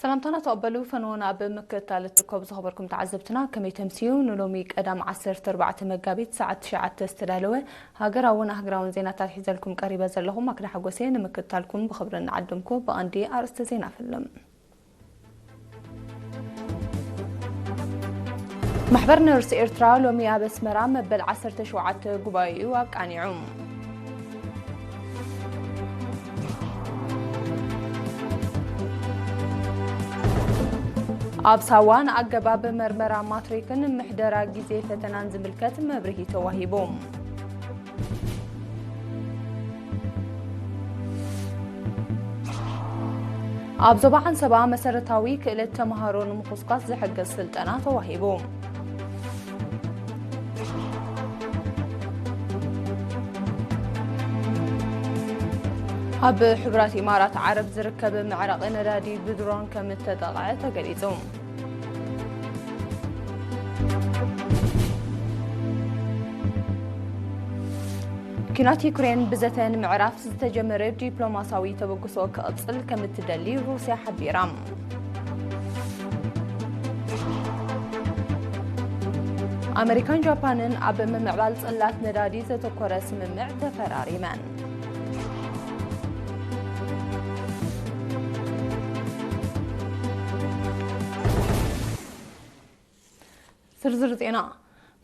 ሰላምታና ተቐበሉ። ፈነወና ኣብ ምክትታል እትርከቡ ዝኸበርኩም ተዓዘብትና፣ ከመይ ተምስዩ? ንሎሚ ቀዳም ዓሰርተ ኣርባዕተ መጋቢት ሰዓት ትሽዓተ ዝተዳለወ ሃገራውን ኣህግራውን ዜናታት ሒዘልኩም ቀሪበ ዘለኹ ማክዳ ሓጎሴ። ንምክትታልኩም ብኽብሪ እናዓደምኩ፣ ብቐንዲ ኣርእስቲ ዜና ፈልም። ማሕበር ነርስ ኤርትራ ሎሚ ኣብ ኣስመራ መበል ዓሰርተ ሸውዓተ ጉባኤኡ ኣቃኒዑ። ኣብ ሳዋ ንኣገባብ መርመራ ማትሪክን ምሕደራ ግዜ ፈተናን ዝምልከት መብርሂ ተዋሂቡ። ኣብ ዞባ ዓንሰባ መሰረታዊ ክእለት ተምሃሮ ንምኹስኳስ ዝሕግዝ ስልጠና ተዋሂቡ። ኣብ ሕቡራት ኢማራት ዓረብ ዝርከብ መዕረቒ ነዳዲ ብድሮን ከም እተጠቕዐ ተገሊጹ። ኲናት ዩክሬን ብዘተ ንምዕራፍ ዝተጀመረ ዲፕሎማሳዊ ተበግሶ ክቕጽል ከም እትደሊ ሩስያ ሓቢራ። ኣመሪካን ጃፓንን ኣብ ምምዕባል ጽላት ነዳዲ ዘተኮረ ስምምዕ ተፈራሪመን። ዝርዝር ዜና።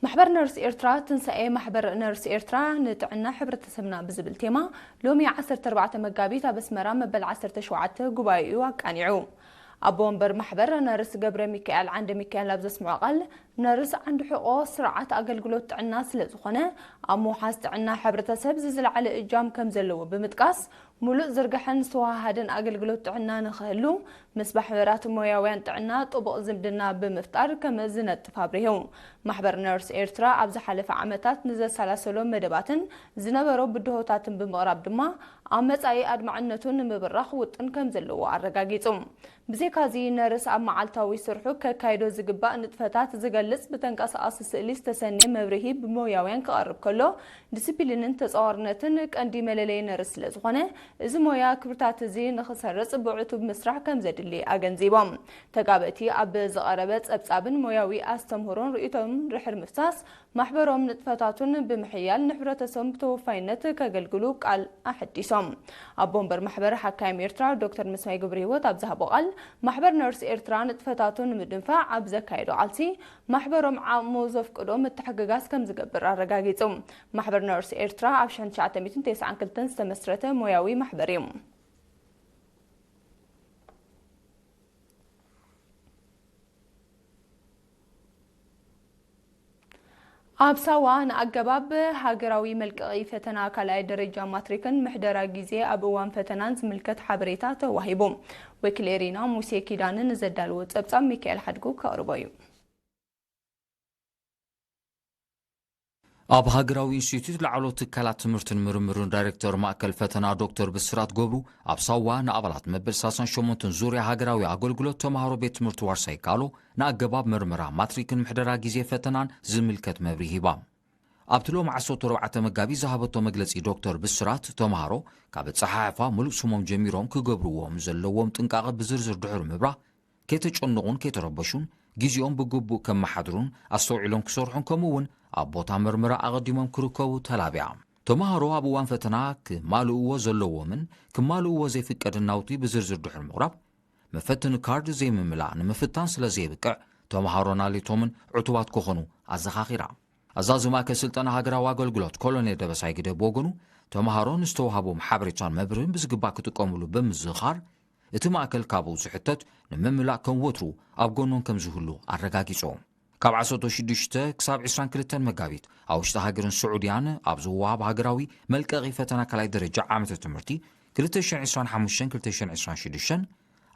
ማሕበር ነርስ ኤርትራ፣ ትንሳኤ ማሕበር ነርስ ኤርትራ ንጥዕና ሕብረተሰብና ብዝብል ቴማ ሎሚ ዓሰርተ ኣርባዕተ መጋቢት ኣብ ኣስመራ መበል ዓሰርተ ሸውዓተ ጉባኤኡ ኣቃኒዑ። ኣቦ ወንበር ማሕበር ነርስ ገብረ ሚካኤል ዓንደ ሚካኤል ኣብ ዘስምዖ ቃል፣ ነርስ ዓንዲ ሕቆ ስርዓት ኣገልግሎት ጥዕና ስለ ዝኾነ፣ ኣብ ምውሓስ ጥዕና ሕብረተሰብ ዝዝለዓለ እጃም ከም ዘለዎ ብምጥቃስ፣ ሙሉእ ዝርግሐን ዝተወሃሃደን ኣገልግሎት ጥዕና ንኽህሉ፣ ምስ ማሕበራት ሞያውያን ጥዕና ጥቡቕ ዝምድና ብምፍጣር ከም ዝነጥፍ ኣብሪሁ። ማሕበር ነርስ ኤርትራ ኣብ ዝሓለፈ ዓመታት ንዘሰላሰሎ መደባትን ዝነበሮ ብድሆታትን ብምቕራብ ድማ፣ ኣብ መጻኢ ኣድማዕነቱ ንምብራኽ ውጥን ከም ዘለዎ ኣረጋጊጹ። ብዘይካዚ፣ ነርስ ኣብ መዓልታዊ ስርሑ ከካይዶ ዝግባእ ንጥፈታት ዝገልጽ ብተንቀሳቓሲ ስእሊ ዝተሰንየ መብርሂ ብሞያውያን ክቐርብ ከሎ፣ ዲስፕሊንን ተጻዋርነትን ቀንዲ መለለዪ ነርስ ስለ ዝኾነ፣ እዚ ሞያ ክብርታት እዚ ንኽሰርጽ ብዕቱብ ምስራሕ ከም ዘድሊ ኣገንዚቦም። ተጋበእቲ ኣብ ዝቐረበ ጸብጻብን ሞያዊ ኣስተምህሮን ርእይቶኦም ድሕሪ ምፍሳስ፣ ማሕበሮም ንጥፈታቱን ብምሕያል ንሕብረተሰቦም ብተወፋይነት ከገልግሉ ቃል ኣሐዲሶም። ኣቦ ወንበር ማሕበር ሓካይም ኤርትራ ዶክተር ምስማይ ገብረሂወት ኣብ ዝሃቦ ቃል፣ ማሕበር ነርስ ኤርትራ ንጥፈታቱ ንምድንፋዕ ኣብ ዘካየዶ ቃልሲ፣ ማሕበሮም ዓቕሙ ዘፍቅዶ ምትሕግጋዝ ከም ዝገብር ኣረጋጊጹ። ማሕበር ነርስ ኤርትራ ኣብ ሽሕን ትሽዓተ ሚእትን ተስዓን ክልተን ዝተመስረተ ሞያዊ ማሕበር እዩ። ኣብ ሳዋ ንኣገባብ ሃገራዊ መልቀቒ ፈተና ካልኣይ ደረጃ ማትሪክን ምሕደራ ግዜ ኣብ እዋን ፈተናን ዝምልከት ሓበሬታ ተዋሂቡ። ወኪል ኤሪና ሙሴ ኪዳነ ንዘዳለዎ ጸብጻብ ሚካኤል ሓድጉ ከቕርቦ እዩ። ኣብ ሃገራዊ ኢንስቲትዩት ላዕለዎት ትካላት ትምህርትን ምርምርን ዳይሬክተር ማእከል ፈተና ዶክተር ብስራት ገብሩ፣ ኣብ ሳዋ ንኣባላት መበል ሰላሳን ሸሞንተን ዙርያ ሃገራዊ ኣገልግሎት ተምሃሮ ቤት ትምህርቲ ዋርሳይ ካሎ ንኣገባብ መርመራ ማትሪክን ምሕደራ ግዜ ፈተናን ዝምልከት መብርሂ ሂባ። ኣብቲ ሎሚ ዓሰርተ ኣርባዕተ መጋቢት ዝሃበቶ መግለጺ ዶክተር ብስራት፣ ተምሃሮ ካብ ኣጸሓሕፋ ምሉእ ስሞም ጀሚሮም ክገብርዎም ዘለዎም ጥንቃቐ ብዝርዝር ድሕሪ ምብራህ፣ ከይተጨነቑን ከይተረበሹን፣ ግዜኦም ብግቡእ ከመሓድሩን ኣስተውዒሎም ክሰርሑን፣ ከምኡ እውን ኣብ ቦታ መርመራ ኣቐዲሞም ክርከቡ ተላብያ። ተምሃሮ ኣብ እዋን ፈተና ክማልእዎ ዘለዎምን ክማልእዎ ዘይፍቀድን ናውቲ ብዝርዝር ድሕሪ ምቕራብ፣ መፈትኒ ካርድ ዘይምምላእ ንምፍታን ስለ ዘየብቅዕ፣ ተምሃሮ ናሊቶምን ዕቱባት ክኾኑ ኣዘኻኺራ። ኣዛዚ ማእከል ስልጠና ሃገራዊ ኣገልግሎት ኮሎኔል ደበሳይ ግደ ብወገኑ፣ ተምሃሮ ንዝተዋህቦም ሓበሬታን መብርህን ብዝግባእ ክጥቀምሉ ብምዝኻር፣ እቲ ማእከል ካብኡ ዝሕተት ንምምላእ ከም ወትሩ ኣብ ጎኖም ከም ዝህሉ ኣረጋጊጹ። ካብ ዓሰርተ ሽዱሽተ ክሳብ ዕስራን ክልተን መጋቢት ኣብ ውሽጢ ሃገርን ስዑድያን ኣብ ዝወሃብ ሃገራዊ መልቀቒ ፈተና ካልኣይ ደረጃ ዓመተ ትምህርቲ ክልተ ሽሕን ዕስራን ሓሙሽተን ክልተ ሽሕን ዕስራን ሽዱሽተን፣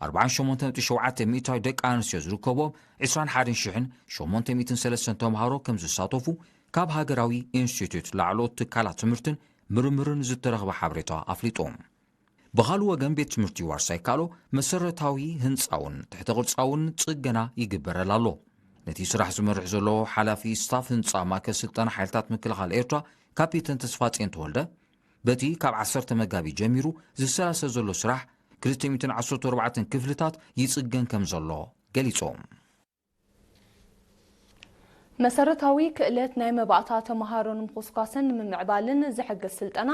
ኣርባዓን ሸሞንተን ነጥቢ ሸውዓተ ሚእታዊት ደቂ ኣንስትዮ ዝርከቦም ዕስራን ሓደን ሽሕን ሸሞንተ ሚእትን ሰለስተን ተምሃሮ ከም ዝሳተፉ ካብ ሃገራዊ ኢንስቲትዩት ላዕለዎት ትካላት ትምህርትን ምርምርን ዝተረኽበ ሓበሬታ ኣፍሊጡ። ብኻልእ ወገን፣ ቤት ትምህርቲ ዋርሳይ ካሎ መሰረታዊ ህንጻውን ትሕተ ቅርጻውን ጽገና ይግበረላ ኣሎ። ነቲ ስራሕ ዝመርሕ ዘሎ ሓላፊ ስታፍ ህንጻ ማእከል ስልጠና ሓይልታት ምክልኻል ኤርትራ ካፒተን ተስፋጽዮን ተወልደ፣ በቲ ካብ ዓሰርተ መጋቢት ጀሚሩ ዝሰላሰል ዘሎ ስራሕ ክልተ ሚእትን ዓሰርተ ኣርባዕተን ክፍልታት ይጽገን ከም ዘሎ ገሊጾም። መሰረታዊ ክእለት ናይ መባእታ ተምሃሮ ንምኹስኳስን ንምምዕባልን ዝሕግዝ ስልጠና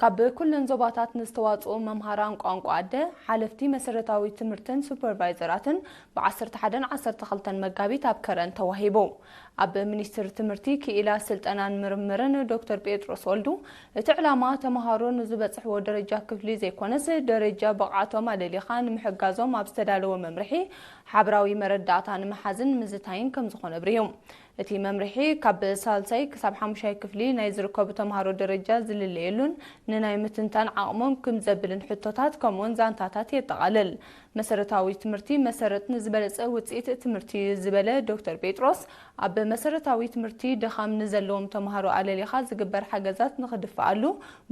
ካብ ኩለን ዞባታት ንዝተዋፅኡ መምሃራን ቋንቋ ኣደ፣ ሓለፍቲ መሰረታዊ ትምህርትን ሱፐርቫይዘራትን ብ ዓሰርተ ሓደን ዓሰርተ ክልተን መጋቢት ኣብ ከረን ተዋሂቡ። ኣብ ሚኒስትሪ ትምህርቲ ክኢላ ስልጠናን ምርምርን ዶክተር ጴጥሮስ ወልዱ፣ እቲ ዕላማ ተምሃሮ ንዝበፅሕዎ ደረጃ ክፍሊ ዘይኮነስ ደረጃ ብቕዓቶም ኣለሊኻ ንምሕጋዞም ኣብ ዝተዳለወ መምርሒ ሓብራዊ መረዳእታ ንምሓዝን ምዝታይን ከምዝኾነ ኣብሪሁ። እቲ መምርሒ ካብ ሳልሳይ ክሳብ ሓሙሻይ ክፍሊ ናይ ዝርከቡ ተምሃሮ ደረጃ ዝልለየሉን ንናይ ምትንታን ዓቕሞም ክም ዘብልን ሕቶታት ከምኡውን ዛንታታት የጠቓልል። መሰረታዊ ትምህርቲ መሰረት ንዝበለፀ ውፅኢት ትምህርቲ እዩ ዝበለ ዶክተር ጴጥሮስ፣ ኣብ መሰረታዊ ትምህርቲ ድኻም ንዘለዎም ተምሃሮ ኣለሊኻ ዝግበር ሓገዛት ንኽድፍኣሉ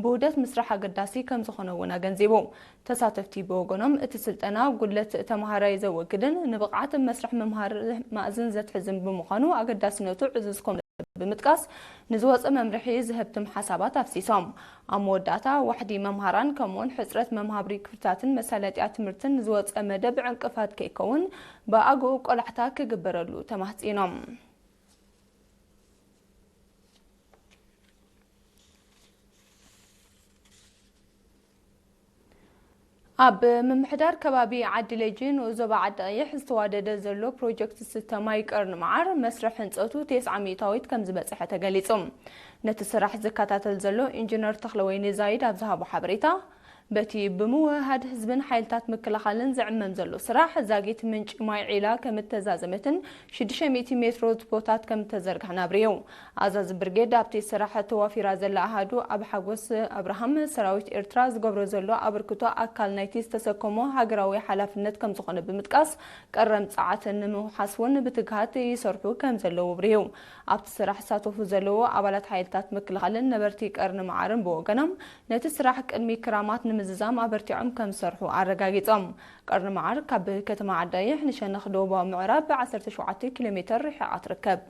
ብውህደት ምስራሕ ኣገዳሲ ከምዝኾነ እውን ኣገንዚቡ። ተሳተፍቲ ብወገኖም፣ እቲ ስልጠና ጉድለት ተምሃራይ ዘወግድን ንብቕዓት መስርሕ ምምሃር ማእዝን ዘትሕዝን ብምዃኑ ኣገዳስነቱ ዕዙዝ ከም ብምጥቃስ፣ ንዝወፀ መምርሒ ዝህብትም ሓሳባት ኣፍሲሶም። ኣብ መወዳእታ፣ ዋሕዲ መምሃራን ከምኡውን ሕፅረት መምሃሪ ክፍልታትን መሳለጥያ ትምህርትን ንዝወፀ መደብ ዕንቅፋት ከይከውን ብኣግኡ ቆላሕታ ክግበረሉ ተማህፂኖም። ኣብ ምምሕዳር ከባቢ ዓዲ ለጂ ንኡስ ዞባ ዓዲ ቀይሕ ዝተዋደደ ዘሎ ፕሮጀክት ዝስተ ማይ ቀርኒ መዓር መስርሕ ህንፀቱ ተስዓ ሚእታዊት ከም ዝበፅሐ ተገሊፁ። ነቲ ስራሕ ዝከታተል ዘሎ ኢንጂነር ተኽለወይኒ ዛይድ ኣብ ዝሃቦ ሓበሬታ፣ በቲ ብምውህሃድ ህዝብን ሓይልታት ምክልኻልን ዝዕመም ዘሎ ስራሕ ዛጊት ምንጪ ማይ ዒላ ከም እተዛዘመትን ሽዱሽተ ሚእቲ ሜትሮ ቱቦታት ከም እተዘርግሐን ኣብሪሁ። ኣዛዚ ብርጌድ ኣብቲ ስራሕ ተዋፊራ ዘላ ኣሃዱ ኣብ ሓጎስ ኣብርሃም፣ ሰራዊት ኤርትራ ዝገብሮ ዘሎ ኣበርክቶ ኣካል ናይቲ ዝተሰከሞ ሃገራዊ ሓላፍነት ከም ዝኾነ ብምጥቃስ፣ ቀረብ ጸዓት ንምውሓስ እውን ብትግሃት ይሰርሑ ከም ዘለዉ ኣብሪሁ። ኣብቲ ስራሕ ዝሳተፉ ዘለዉ ኣባላት ሓይልታት ምክልኻልን ነበርቲ ቀርኒ መዓርን ብወገኖም፣ ነቲ ስራሕ ቅድሚ ክራማት ንምዝዛም ኣበርቲዖም ከም ዝሰርሑ ኣረጋጊጾም። ቀርኒ መዓር ካብ ከተማ ዓዲ ቀይሕ ንሸነኽ ደቡባዊ ምዕራብ ዓሰርተ ሸውዓተ ኪሎ ሜትር ርሒቓ ትርከብ።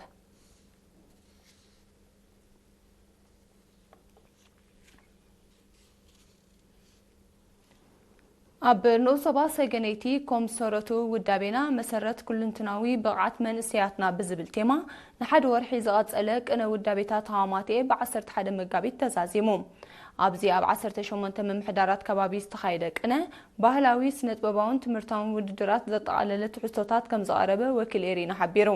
ኣብ ንኡስ ዞባ ሰገነይቲ ኮምሰረቱ ውዳቤና መሰረት ኩልንትናዊ ብቕዓት መንእሰያትና ብዝብል ቴማ ንሓደ ወርሒ ዝቐጸለ ቅነ ውዳቤታት ሃዋማትኤ ብ ዓሰርተ ሓደ መጋቢት ተዛዚሙ። ኣብዚ ኣብ ዓሰርተ ሸሞንተ ምምሕዳራት ከባቢ ዝተኻየደ ቅነ፣ ባህላዊ፣ ስነ-ጥበባውን ትምህርታውን ውድድራት ዘጠቓለለ ትሕዝቶታት ከም ዝቐረበ ወኪል ኤሪና ሓቢሩ።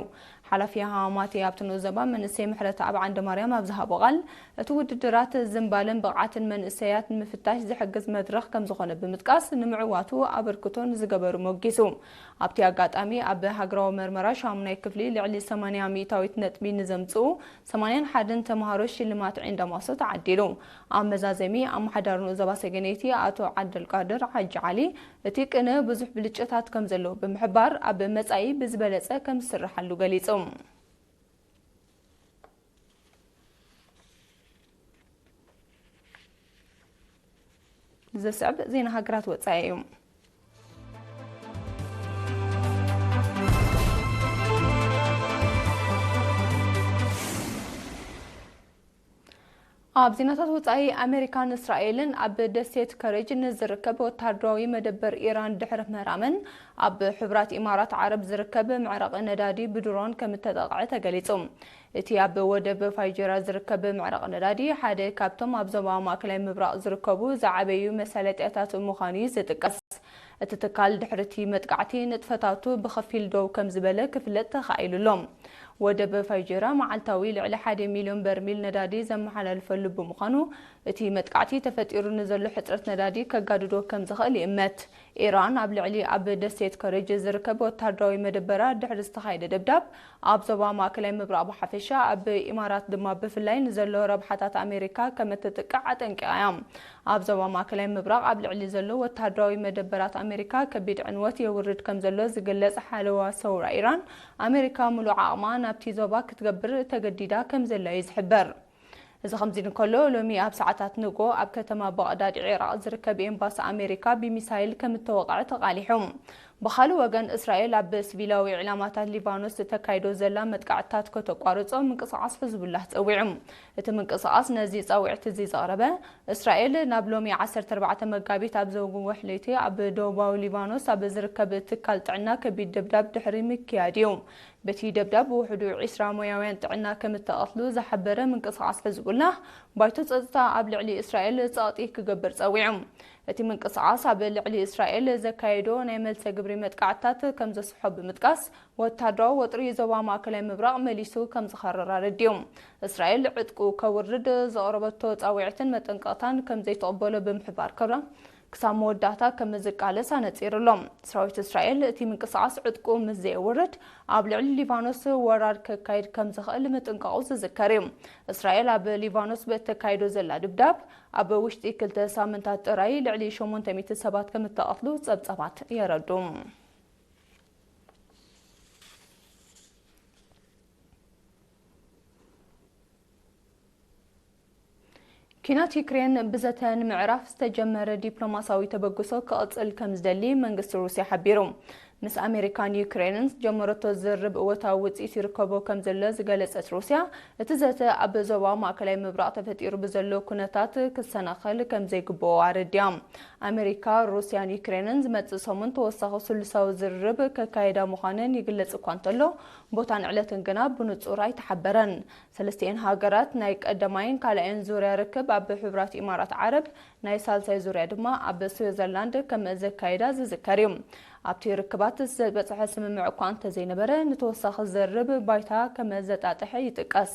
ሓላፊ ሃዋማትኤ ኣብቲ ንኡስ ዞባ መንእሰይ ምሕረተኣብ ዓንደማርያም ኣብ ዝሃቦ ቃል፣ እቲ ውድድራት ዝንባለን ብቕዓትን መንእሰያት ንምፍታሽ ዝሕግዝ መድረኽ ከም ዝኾነ ብምጥቃስ፣ ንምዕዋቱ ኣበርክቶ ንዝገበሩ ሞጊሱ። ኣብቲ ኣጋጣሚ፣ ኣብ ሃገራዊ መርመራ ሻሙናይ ክፍሊ ልዕሊ ሰማንያ ሚእታዊት ነጥቢ ንዘምጽኡ ሰማንያን ሓደን ተምሃሮ ሽልማት ዒንዳማሶ ተዓዲሉ። ኣብ መዛዘሚ፣ ኣመሓዳሪ ንኡስ ዞባ ሰገነይቲ ኣቶ ዓብደልቃድር ሓጂ ዓሊ፣ እቲ ቅነ ብዙሕ ብልጫታት ከም ዘለዎ ብምሕባር፣ ኣብ መጻኢ ብዝበለጸ ከም ዝስርሓሉ ገሊጹ። ዝስዕብ ዜና ሃገራት ወጻኢ እዩ። ኣብ ዜናታት ወጻኢ፣ ኣሜሪካን እስራኤልን ኣብ ደሴት ከሬጅ ንዝርከብ ወታደራዊ መደበር ኢራን ድሕሪ ምህራመን፣ ኣብ ሕቡራት ኢማራት ዓረብ ዝርከብ መዕረቒ ነዳዲ ብድሮን ከም እተጠቕዐ ተገሊጹ። እቲ ኣብ ወደብ ፋይጀራ ዝርከብ መዕረቒ ነዳዲ፣ ሓደ ካብቶም ኣብ ዞባ ማእከላይ ምብራቕ ዝርከቡ ዝዓበዩ መሳለጥያታት ምዃኑ እዩ ዝጥቀስ። እቲ ትካል ድሕሪ እቲ መጥቃዕቲ ንጥፈታቱ ብኸፊል ደው ከም ዝበለ ክፍለጥ ተኻኢሉ ኣሎ። ወደብ ፋይጀራ መዓልታዊ ልዕሊ ሓደ ሚልዮን በርሚል ነዳዲ ዘመሓላልፈሉ ብምዃኑ፣ እቲ መጥቃዕቲ ተፈጢሩ ንዘሎ ሕጽረት ነዳዲ ከጋድዶ ከም ዝኽእል ይእመት። ኢራን ኣብ ልዕሊ ኣብ ደሴት ከሬጅ ዝርከብ ወታደራዊ መደበራ ድሕሪ ዝተኻየደ ደብዳብ፣ ኣብ ዞባ ማእከላይ ምብራቕ ብሓፈሻ፣ ኣብ ኢማራት ድማ ብፍላይ ንዘሎ ረብሓታት ኣሜሪካ ከም እትጥቃዕ ኣጠንቂቓ እያ። ኣብ ዞባ ማእከላይ ምብራቕ ኣብ ልዕሊ ዘሎ ወታደራዊ መደበራት ኣሜሪካ ከቢድ ዕንወት የውርድ ከም ዘሎ ዝግለጽ ሓለዋ ሰውራ ኢራን፣ ኣሜሪካ ምሉእ ዓቕማ ናብቲ ዞባ ክትገብር ተገዲዳ ከም ዘላ እዩ ዝሕበር። እዚ ከምዚ እንከሎ፣ ሎሚ ኣብ ሰዓታት ንግሆ ኣብ ከተማ ባቕዳድ ዒራቕ ዝርከብ ኤምባሲ ኣሜሪካ ብሚሳይል ከም እተወቕዐ ተቓሊሑ። ብኻልእ ወገን፣ እስራኤል ኣብ ሲቪላዊ ዕላማታት ሊባኖስ እተካይዶ ዘላ መጥቃዕትታት ከተቋርጾ ምንቅስቓስ ሕዝቡላህ ጸዊዑ። እቲ ምንቅስቓስ ነዚ ጻውዒት እዚ ዘቕረበ፣ እስራኤል ናብ ሎሚ ዓሰርተ ኣርባዕተ መጋቢት ኣብ ዘውግወ ሕልይቲ ኣብ ደቡባዊ ሊባኖስ ኣብ ዝርከብ ትካል ጥዕና ከቢድ ደብዳብ ድሕሪ ምክያድ እዩ። በቲ ደብዳብ ብውሕዱ ዒስራ ሞያውያን ጥዕና ከም እተቐትሉ ዝሓበረ ምንቅስቓስ ሕዝቡላህ፣ ባይቶ ጸጥታ ኣብ ልዕሊ እስራኤል ጸቕጢ ክገብር ጸዊዑ። እቲ ምንቅስቓስ ኣብ ልዕሊ እስራኤል ዘካየዶ ናይ መልሰ ግብሪ መጥቃዕትታት ከም ዘስሖ ብምጥቃስ፣ ወታደራዊ ወጥሪ ዞባ ማእከላይ ምብራቕ መሊሱ ከም ዝኸረር ኣረዲኡ። እስራኤል ዕጥቁ ከውርድ ዘቕረበቶ ጻውዒትን መጠንቀቕታን ከም ዘይተቐበሎ ብምሕባር፣ ክሳብ መወዳእታ ከም ዝቃለስ ኣነጺሩ ኣሎ። ሰራዊት እስራኤል እቲ ምንቅስቓስ ዕጥቁ ምስ ዘየውርድ፣ ኣብ ልዕሊ ሊባኖስ ወራር ከካይድ ከም ዝኽእል ምጥንቃቑ ዝዝከር እዩ። እስራኤል ኣብ ሊባኖስ ብእተካይዶ ዘላ ድብዳብ፣ ኣብ ውሽጢ ክልተ ሳምንታት ጥራይ ልዕሊ ሸሞንተ ሚእቲ ሰባት ከም እተቐትሉ ጸብጻባት የረዱ። ኲናት ዩክሬን ብዘተ ንምዕራፍ ዝተጀመረ ዲፕሎማሲያዊ ተበግሶ ክቕጽል ከም ዝደሊ መንግስቲ ሩስያ ሓቢሩ። ምስ ኣሜሪካን ዩክሬንን ዝጀመረቶ ዝርርብ እወታዊ ውጽኢት ይርከቦ ከም ዘሎ ዝገለጸት ሩስያ፣ እቲ ዘተ ኣብ ዞባ ማእከላይ ምብራቕ ተፈጢሩ ብዘሎ ኩነታት ክሰናኸል ከም ዘይግብኦ ኣረዲያ። ኣሜሪካ፣ ሩስያን ዩክሬንን ዝመጽእ ሰሙን ተወሳኺ ስሉሳዊ ዝርርብ ከካይዳ ምዃነን ይግለጽ እኳ እንተሎ፣ ቦታን ዕለትን ግና ብንጹር ኣይተሓበረን። ሰለስቲኤን ሃገራት ናይ ቀዳማይን ካልኣይን ዙርያ ርክብ ኣብ ሕቡራት ኢማራት ዓረብ፣ ናይ ሳልሳይ ዙርያ ድማ ኣብ ስዊዘርላንድ ከም ዘካየዳ ዝዝከር እዩ። ኣብቲ ርክባት ዝበጽሐ ስምምዕ እኳ እንተዘይነበረ፣ ንተወሳኺ ዝርርብ ባይታ ከም ዘጣጥሐ ይጥቀስ።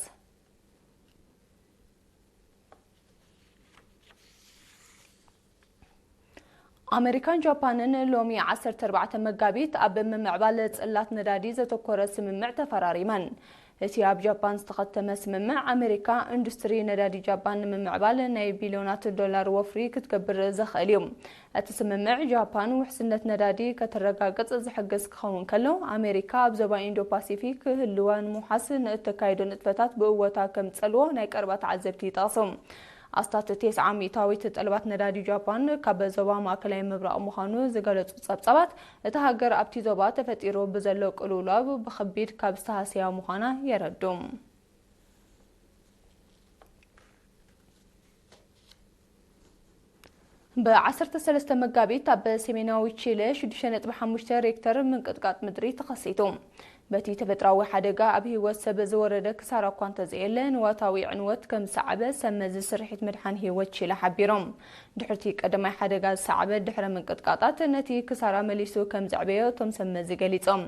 ኣሜሪካን ጃፓንን ሎሚ ዓሰርተ ኣርባዕተ መጋቢት ኣብ ምምዕባል ጽላት ነዳዲ ዘተኮረ ስምምዕ ተፈራሪመን። እቲ ኣብ ጃፓን ዝተኸተመ ስምምዕ፣ ኣሜሪካ ኢንዱስትሪ ነዳዲ ጃፓን ንምምዕባል ናይ ቢልዮናት ዶላር ወፍሪ ክትገብር ዘኽእል እዩ። እቲ ስምምዕ፣ ጃፓን ውሕስነት ነዳዲ ከተረጋግጽ ዝሕግዝ ክኸውን ከሎ፣ ኣሜሪካ ኣብ ዞባ ኢንዶ ፓሲፊክ ህልዋ ንምውሓስ ንእተካይዶ ንጥፈታት ብእወታ ከም ጸልዎ ናይ ቀረባ ተዓዘብቲ ይጠቕሱ። ኣስታት ተስዓ ሚእታዊት ጠለባት ነዳዲ ጃፓን ካብ ዞባ ማእከላይ ምብራቕ ምዃኑ ዝገለጹ ጸብጻባት፣ እታ ሃገር ኣብቲ ዞባ ተፈጢሩ ብዘሎ ቅልውላው ብኸቢድ ካብ ዝተሃስያ ምዃና የረዱ። ብ ዓሰርተ ሰለስተ መጋቢት ኣብ ሰሜናዊ ቺለ ሽዱሽተ ነጥቢ ሓሙሽተ ሬክተር ምንቅጥቃጥ ምድሪ ተኸሲቱ። በቲ ተፈጥሮኣዊ ሓደጋ ኣብ ህይወት ሰብ ዝወረደ ክሳራ እኳ እንተዘየለ፣ ንዋታዊ ዕንወት ከም ዝሰዓበ ሰብ መዚ ስርሒት ምድሓን ህይወት ቺለ ሓቢሮም። ድሕርቲ ቀዳማይ ሓደጋ ዝሰዓበ ድሕረ ምንቅጥቃጣት፣ ነቲ ክሳራ መሊሱ ከም ዘዕበዮ እቶም ሰብ መዚ ገሊጾም።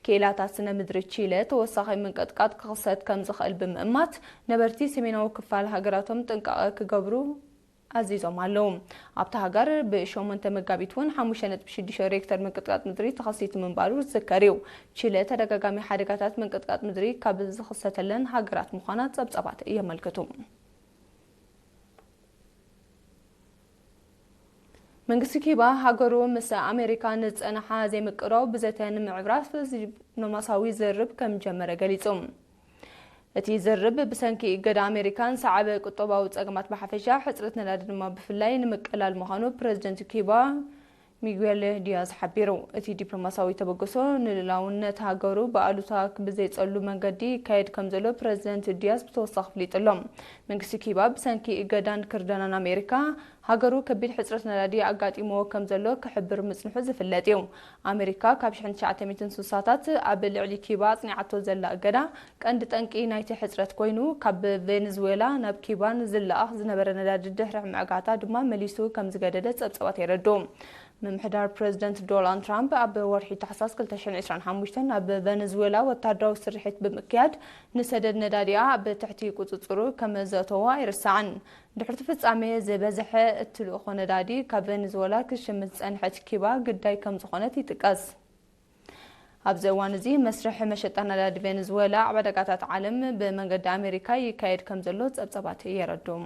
ክኢላታት ስነ ምድሪ ቺለ፣ ተወሳኺ ምንቅጥቃጥ ክኽሰት ከም ዝኽእል ብምእማት፣ ነበርቲ ሰሜናዊ ክፋል ሃገራቶም ጥንቃቐ ክገብሩ ኣዚዞም ኣለዉ። ኣብታ ሃገር ብ ሸሞንተ መጋቢት እውን ሓሙሽተ ነጥቢ ሽዱሽተ ሬክተር ምንቅጥቃጥ ምድሪ ተኸሲቱ ምንባሩ ዝዝከር እዩ። ቺለ ተደጋጋሚ ሓደጋታት ምንቅጥቃጥ ምድሪ ካብ ዝኽሰተለን ሃገራት ምዃና ጸብጻባት የመልክቱ። መንግስቲ ኪባ፣ ሃገሩ ምስ ኣሜሪካ ንዝጸንሓ ዘይምቅራው ብዘተ ንምዕብራፍ ዲፕሎማሲያዊ ዝርርብ ከም ጀመረ ገሊጹ። እቲ ዝርርብ፣ ብሰንኪ እገዳ ኣሜሪካን ሰዓበ ቁጠባዊ ጸገማት ብሓፈሻ፣ ሕጽረት ነዳዲ ድማ ብፍላይ፣ ንምቅላል ምዃኑ ፕረዚደንት ኪባ ሚጉኤል ዲያዝ ሓቢሩ። እቲ ዲፕሎማሲያዊ ተበግሶ፣ ንልኡላውነት ሃገሩ ብኣሉታ ብዘይጸሉ መንገዲ ይካየድ ከም ዘሎ ፕረዚደንት ዲያዝ ብተወሳኺ ኣፍሊጡ ኣሎ። መንግስቲ ኪባ፣ ብሰንኪ እገዳን ክርደናን ኣሜሪካ፣ ሃገሩ ከቢድ ሕጽረት ነዳዲ ኣጋጢምዎ ከም ዘሎ ክሕብር ምጽንሑ ዝፍለጥ እዩ። ኣሜሪካ፣ ካብ ሽሕን ትሽዓተ ሚእትን ስሳታት ኣብ ልዕሊ ኪባ ኣጽኒዓቶ ዘላ እገዳ፣ ቀንዲ ጠንቂ ናይቲ ሕጽረት ኮይኑ፣ ካብ ቬነዙዌላ ናብ ኪባ ንዝለኣኽ ዝነበረ ነዳዲ ድሕሪ ምዕጋታ ድማ መሊሱ ከም ዝገደደ ጸብጻባት የረድኡ። ምምሕዳር ፕረዚደንት ዶናልድ ትራምፕ፣ ኣብ ወርሒ ታሕሳስ ክልተ ሽሕን ዕስራን ሓሙሽተን ናብ ቬነዙዌላ ወታደራዊ ስርሒት ብምክያድ፣ ንሰደድ ነዳዲኣ ኣብ ትሕቲ ቁጽጽሩ ከም ዘእተዎ ኣይርሳዕን። ድሕርቲ ፍጻሜ፣ ዝበዝሐ እቲ ልእኾ ነዳዲ ካብ ቬነዙዌላ ክሽምት ዝጸንሐት ኪባ ግዳይ ከም ዝኾነት ይጥቀስ። ኣብዚ እዋን እዚ፣ መስርሕ መሸጣ ነዳዲ ቬነዙዌላ ኣብ ዕዳጋታት ዓለም ብመንገዲ ኣሜሪካ ይካየድ ከም ዘሎ ጸብጻባት የረድኡ።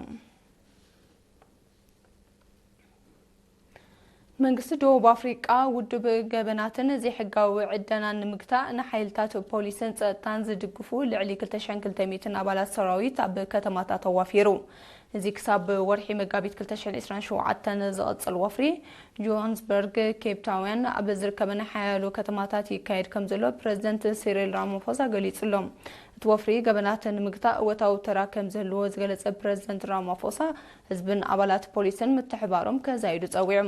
መንግስቲ ደቡብ ኣፍሪቃ፣ ውዱብ ገበናትን ዘይሕጋዊ ዕደናን ንምግታእ፣ ንሓይልታት ፖሊስን ጸጥታን ዝድግፉ ልዕሊ ክልተ ሽሕን ክልተ ሚእትን ኣባላት ሰራዊት ኣብ ከተማታት ኣዋፊሩ። እዚ ክሳብ ወርሒ መጋቢት ክልተ ሽሕን ዕስራን ሸውዓተን ዝቕጽል ወፍሪ፣ ጆሃንስበርግ፣ ኬፕ ታውን ኣብ ዝርከበን ሓያሎ ከተማታት ይካየድ ከም ዘሎ ፕረዚደንት ሲሪል ራማፎሳ ገሊጹ ኣሎ። እቲ ወፍሪ ገበናት ንምግታእ እወታዊ ተራ ከም ዝህልዎ ዝገለጸ ፕረዚደንት ራማፎሳ፣ ህዝብን ኣባላት ፖሊስን ምትሕባሮም ከዛይዱ ጸዊዑ።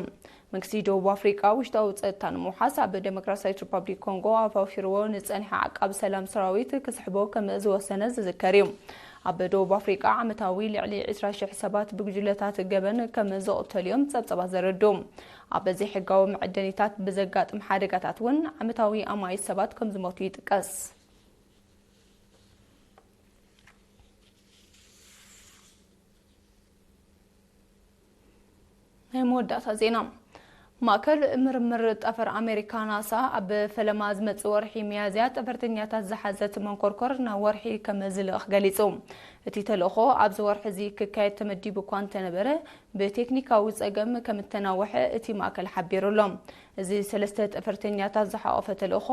መንግስቲ ደቡብ ኣፍሪቃ ውሽጣዊ ጸጥታ ንምውሓስ ኣብ ዴሞክራሲያዊት ሪፓብሊክ ኮንጎ ኣፋፊርዎ ንጸንሐ ዓቃብ ሰላም ሰራዊት ክስሕቦ ከም ዝወሰነ ዝዝከር እዩ። ኣብ ደቡብ ኣፍሪቃ ዓመታዊ ልዕሊ ዕስራ ሽሕ ሰባት ብጉጅለታት ገበን ከም ዝቕተሉ እዮም ጸብጸባት ዘረድኡ። ኣብ ዘይሕጋዊ መዐደኒታት ብዘጋጥም ሓደጋታት እውን ዓመታዊ ኣማኢት ሰባት ከም ዝሞቱ ይጥቀስ። ናይ መወዳእታ ዜና። ማእከል ምርምር ጠፈር ኣሜሪካ ናሳ ኣብ ፈለማ ዝመጽእ ወርሒ ሚያዝያ ጠፈርተኛታት ዝሓዘት መንኮርኮር ናብ ወርሒ ከም ዝልእኽ ገሊጹ። እቲ ተልእኾ ኣብዚ ወርሒ እዚ ክካየድ ተመዲቡ እኳ እንተነበረ፣ ብቴክኒካዊ ጸገም ከም እተናውሐ እቲ ማእከል ሓቢሩ ኣሎ። እዚ ሰለስተ ጠፈርተኛታት ዝሓቖፈ ተልእኾ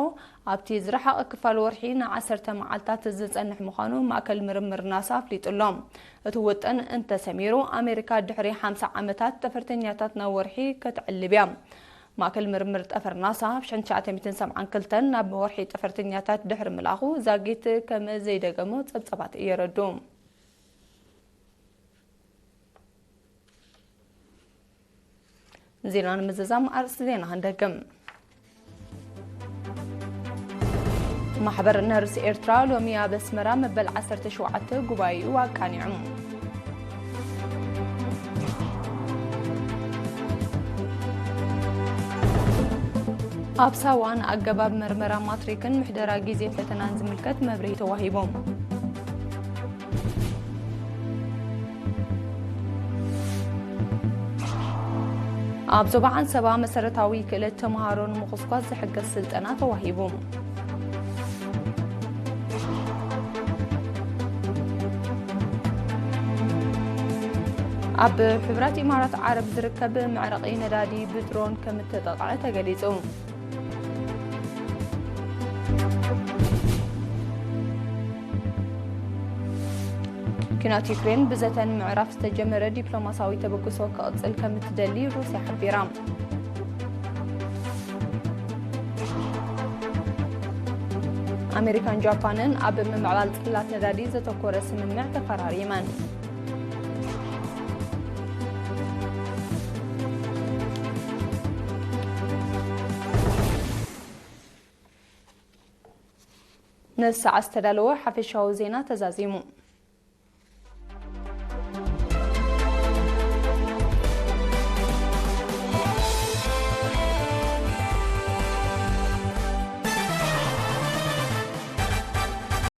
ኣብቲ ዝረሓቐ ክፋል ወርሒ ንዓሰርተ መዓልታት ዝጸንሕ ምዃኑ ማእከል ምርምር ናሳ ኣፍሊጡ ኣሎ። እቲ ውጥን እንተሰሚሩ፣ ኣሜሪካ ድሕሪ ሓምሳ ዓመታት ጠፈርተኛታት ናብ ወርሒ ከተዕልብ እያ። ማእከል ምርምር ጠፈር ናሳ ኣብ ሽሕን ትሽዓተ ሚእትን ሰብዓን ክልተን ናብ ወርሒ ጠፈርተኛታት ድሕሪ ምልኣኹ ዛጊት ከም ዘይደገሞ ጸብጸባት የረድኡ። ዜና ንምዝዛም ኣርእስቲ ዜና ክንደግም። ማሕበር ነርስ ኤርትራ ሎሚ ኣብ ኣስመራ መበል ዓሰርተ ሸውዓተ ጉባኤኡ ኣቃኒዑ። ኣብ ሳዋን ኣገባብ መርመራ ማትሪክን ምሕደራ ግዜ ፈተናን ዝምልከት መብርሂ ተዋሂቡ። ኣብ ዞባ ዓንሰባ መሰረታዊ ክእለት ተምሃሮ ንምኹስኳስ ዝሕግዝ ስልጠና ተዋሂቡ። ኣብ ሕቡራት ኢማራት ዓረብ ዝርከብ መዕረቒ ነዳዲ ብድሮን ከም እተጠቕዐ ተገሊጹ። ኲናት ዩክሬን ብዘተን ምዕራፍ ዝተጀመረ ዲፕሎማሲያዊ ተበግሶ ክቕጽል ከም እትደሊ ሩስያ ሓቢራ። ኣሜሪካን ጃፓንን ኣብ ምምዕባል ጽላት ነዳዲ ዘተኮረ ስምምዕ ተፈራሪመን። ንሰዓት ዝተዳለወ ሓፈሻዊ ዜና ተዛዚሙ።